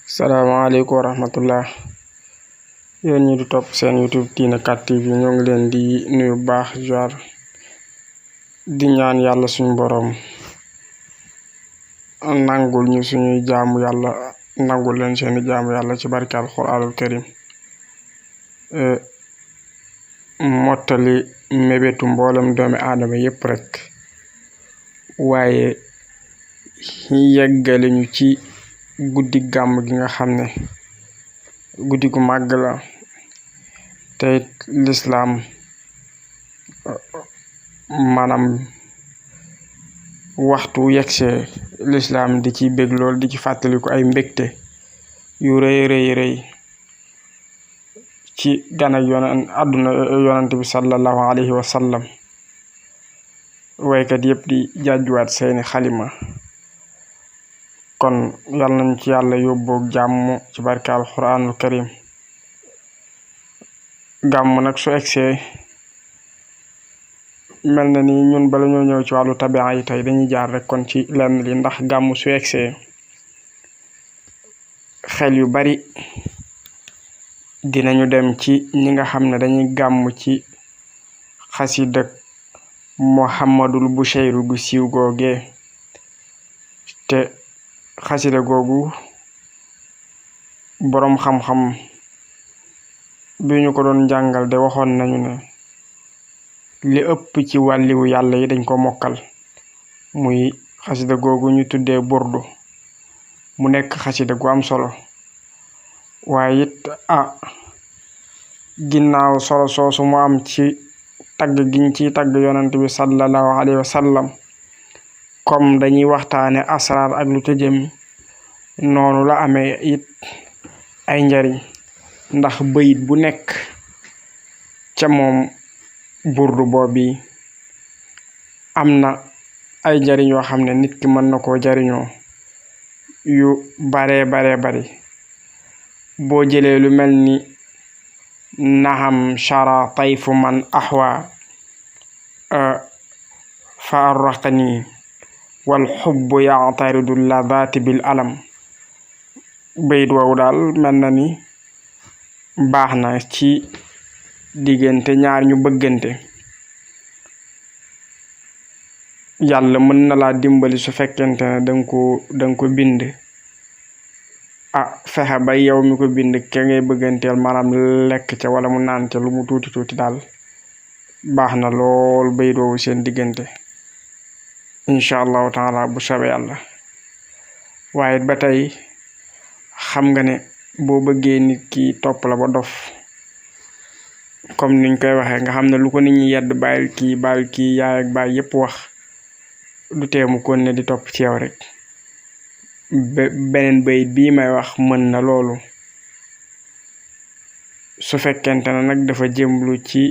salaamaaleykum wa rahmatullah yéen ñi di topp seen YouTube Diina 4 TV ñoo ngi leen di nuyu baax jaar di ñaan yàlla suñu borom nangul ñu suñuy jaamu yàlla nangul leen seeni jaamu yàlla ci barke alquranul karim mottali mébétu mboolem doomi aadama yépp rek waaye yeggale ñu ci guddi gàmm gi nga xam ne guddi gu màgg la te lislaam maanaam waxtu yegsee lislaam di ci bég lool di ci fàttaliku ay mbégte yu rëy ci gan ak àdduna yonent bi sallallahu alayhi wa sallam waykat yépp di jàjjuwaat seeni xalima kon yàlla nañ ci yàlla yóbboog jàmm ci barke alquranul karim gàmm nag su egsee mel na ni ñun bala ñoo ñëw ci wàllu tabia yi tey dañuy jaar rek kon ci lenn li ndax gàmm su egsee xel yu bari dinañu dem ci ñi nga xam ne dañuy gàmm ci xasida Muhammadul Bushayru gu siiw googee te xasida googu boroom xam-xam bi ñu ko doon jàngal de waxoon nañu ne li ëpp ci wàlliwu yàlla yi dañ ko mokkal muy xasida googu ñu tuddee burdu mu nekk xasida gu am solo waaye it ginnaaw solo soosu mu am ci tagg giñ ci tagg yonent bi sallallahu alayhi wa sallam comme dañuy waxtaane asrar ak lu tëjëm noonu la amee it ay njariñ ndax bayit bu nekk ca moom burdu boobi am na ay njariñ yoo xam ne nit ki mën na koo jariñoo yu bare bari boo jëlee lu mel ni naham shara tayfu man ahwa fa arraqani wal xubbu yaataridu ladati bil alam bayit woowu daal mel na ni baax na ci diggante ñaar ñu bëggante yàlla mën na laa dimbali su fekkente ne danga ko bind fexe ba yow mi ko bind ke ngay bëgganteel maanaam lekk ca wala mu naan ca lu mu tuuti daal baax na lool bayit woowu seen diggante incha allahu taala bu soobee yàlla waaye ba tey xam nga ne boo bëggee nit ki topp la ba dof comme niñ koy waxee nga xam ne lu ko nit ñi yedd bàyyil kii yaay ak baay yépp wax du teemu kon ne di topp ci yow rek beneen bayit bii may wax mën na loolu su fekkente ne nag dafa jëmlu ci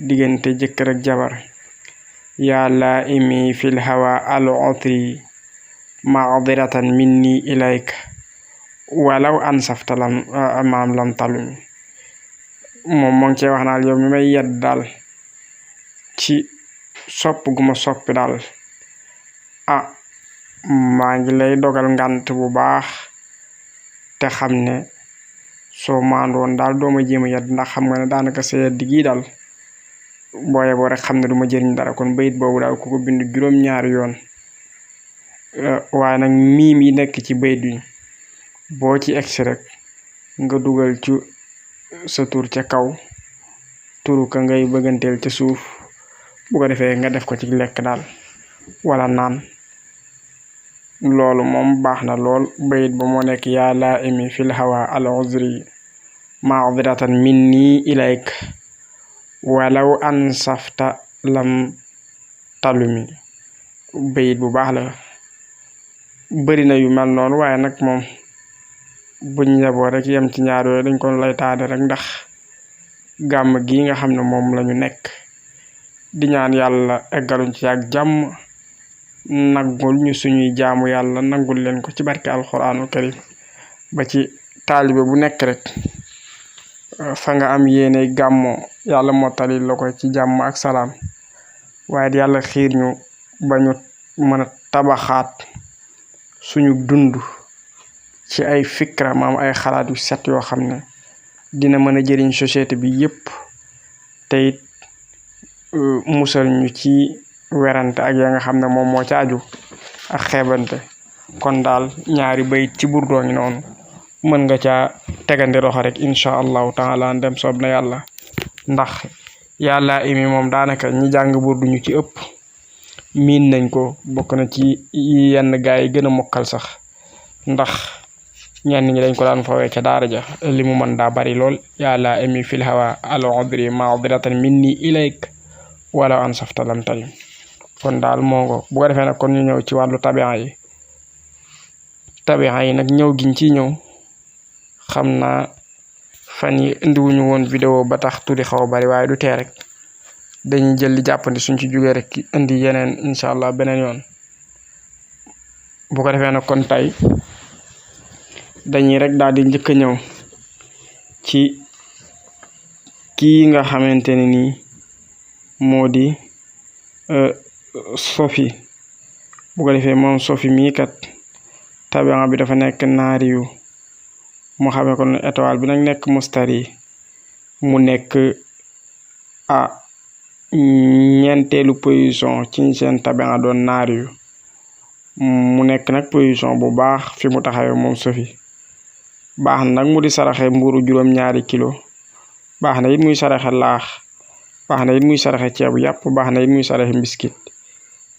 diggante jëkkër ak jabar yaa laa imi fil hawa al utri maadiratan minni ilayka walaw ansafta lam talumi moom moo ngi cee wax naal yow mi may yedd daal ci sopp gu ma soppi daal maa ngi lay dogal ngant bu baax te xam ne soo maandoon daal dooma jéema yedd ndax xam nga ne daanaka sa yedd gii daal booye boo rek xam ne du ma jëriñ dara kon bayit boobu daal ku ko bind juróom-ñaari yoon waaye nag miim yi nekk ci bayit bi boo ci egsi rek nga dugal ci sa tur ca kaw turu ka ngay bëgganteel ca suuf bu ko defee nga def ko ci lekk daal wala naan loolu moom baax na lool bayit ba moo nekk yaa laa imi fil hawa al uzri maadiratan minni ilayk walaw ansafta lam talumi bayit bu baax la bari na yu mel noonu waaye nag moom buñ yeboo rek yem ci ñaar yooyu dañ ko lay taade rek ndax gàmm gi nga xam ne moom lañu nekk di ñaan yàlla eggaluñ ci ak jàmm nangul ñu suñuy jaamu yàlla nangul leen ko ci barke alquranul karim ba ci taalibe bu nekk rek fa nga am yéene gàmmoo yàlla mottali la ko ci jàmm ak salaam waaye yàlla xiir ñu ba ñu mën a tabaxaat suñu dund ci ay fikra maam ay xalaat yu set yoo xam ne dina mën a jëriñ société bi yépp te it musal ñu ci werante ak ya nga xam ne moom moo ci aju ak xeebante. kon daal ñaari bayit ci burdoo ngi noonu mën nga caa tegandi loxo rek incha allahu taala ndem soob na yàlla, ndax yàlla imi moom daanaka ñi jàng burdu ñu ci ëpp miin nañ ko, bokk na ci yenn gaa yi gën a mokkal sax, ndax ñenn ñi dañ ko daan fawee ca daara ja li mu mën daa bari lool. yàlla imi fil hawa al udri ma'diratan minni ilayk wala an safta lam talim. kon daal moo bu ko defee nag kon ñu ñëw ci wàllu tabi'a yi. tabi'a yi nag ñëw giñ ci ñëw xam naa fan yi indiwuñu woon vidéo ba tax tuddi xaw a bari, waaye du tee rek dañuy jël li jàppandi suñ ci jógee rek indi yeneen incha allah beneen yoon. bu ko defee nag kon tey dañuy rek daal di njëkk a ñëw ci kii nga xamante ne nii moo di Sophie. bu ko defee moom Sophie mii kat tabi'a bi dafa nekk naariyu, mu xamee kon étoile bi nag nekk mustari, mu nekk ñeenteelu position ci seen tabi'a doon naariyu. mu nekk nag position bu baax fi mu taxawee moom Sophie. baax na nag mu di saraxe mburu juróom-ñaari kilo, baax na it muy saraxe laax, baax na it muy saraxe ceebu yàpp, baax na it muy saraxe mbiskit.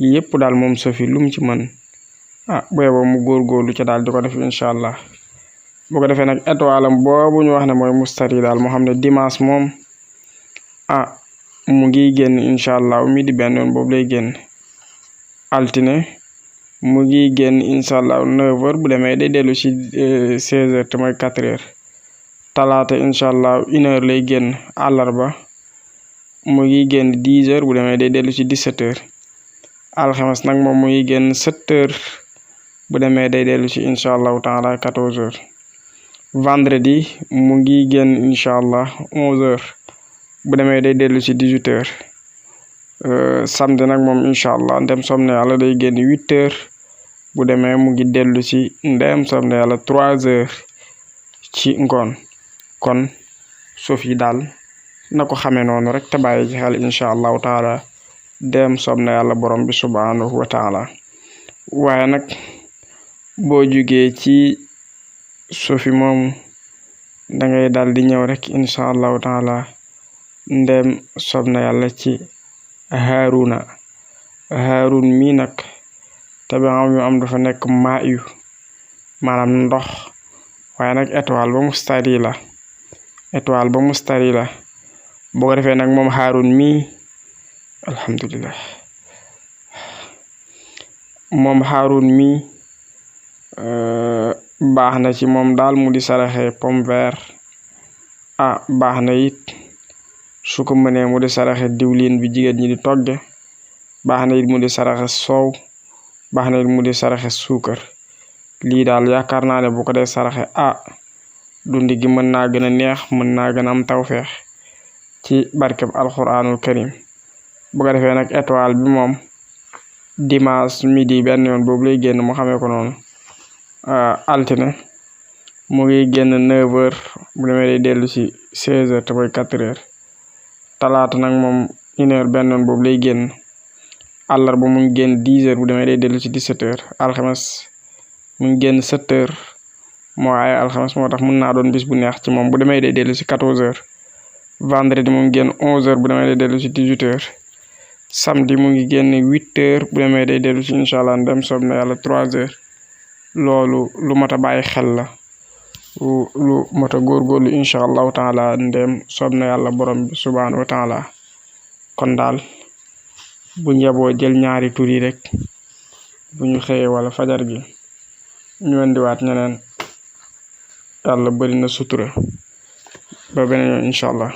yëpp daal moom Sophie lu mu ci mën bu yeboo mu góorgóorlu ca daal di ko def incha allah. bu ko defee nag étoile am boobu ñu wax ne mooy mustari daal moo xam ne dimanche moom mu ngi génn incha allah midi benn yoon boobu lay génn. altine mu ngi génn incha allah 9h bu demee day dellu si 16h te mooy 4h. talaata incha allah 1h lay génn. àllarba mu ngi génn 10h bu demee day dellu si 17h. alxames nag moom mu ngi génn 7h bu demee day dellu si incha allahu taala 14h. vendredi mu ngi génn incha allah 11h bu demee day dellu si 18h. samedi nag moom incha allah ndem som ne yàlla day génn 8h bu demee mu ngi dellu si ndem som ne yàlla 3h ci ngoon. kon Sophie daal na ko xamee noonu rek te bàyyi ci xel incha allahu taala ndem som ne yàlla borom bi subhanahu wa taala. waaye nag boo jugee ci Sophie moomu da ngay daal di ñëw rek incha allahu taala ndem som na yàlla ci Haruna. Harun mii nag tabi'a yu am dafa nekk maayu maanaam ndox, waaye nag étoile ba mustari la. étoile ba mustari la. boo ko defee nag moom Harun mii alhamdulillah moom Harun mii baax na ci moom daal mu di saraxe pomme vert. baax na it su ko mënee mu di saraxe diwlin bi jigéen ñi di togge. baax na it mu di saraxe soow. baax na it mu di saraxe suukar. lii daal yaakaar naa ne bu ko dee saraxe dundi gi mën naa gën a neex, mën naa gën a am tawfeex ci barkeb alquranul karim. bu ko defee nag étoile bi moom dimanche midi benn yoon boobu lay génn mu xamee ko noonu. altine mu ngi génn 9h bu demee day dellu si 16h te mooy 4h. talaata nag moom 1h benn yoon boobu lay génn. àllarba mu ngi génn 10h bu demee day dellu si 17h. alxames mu ngi génn 7h moo ay alxames moo tax mën naa doon bis bu neex ci moom bu demee day dellu si 14h. vendredi mu ngi génn 11h bu demee day dellu si 18h. samedi mu ngi génn 8h bu demee day dellu si incha allah ndem soob na yàlla 3h. loolu lu mat a bàyyi xel la, lu mat a góorgóorlu incha allahu taala ndem soob na yàlla borom bi subhanahu wa taala. kon daal bu njaboo jël ñaari tur yi rek bu ñu xëyee wala fajar gi ñu indiwaat ñeneen. yàlla bari na sutura ba beneen yoon incha allah.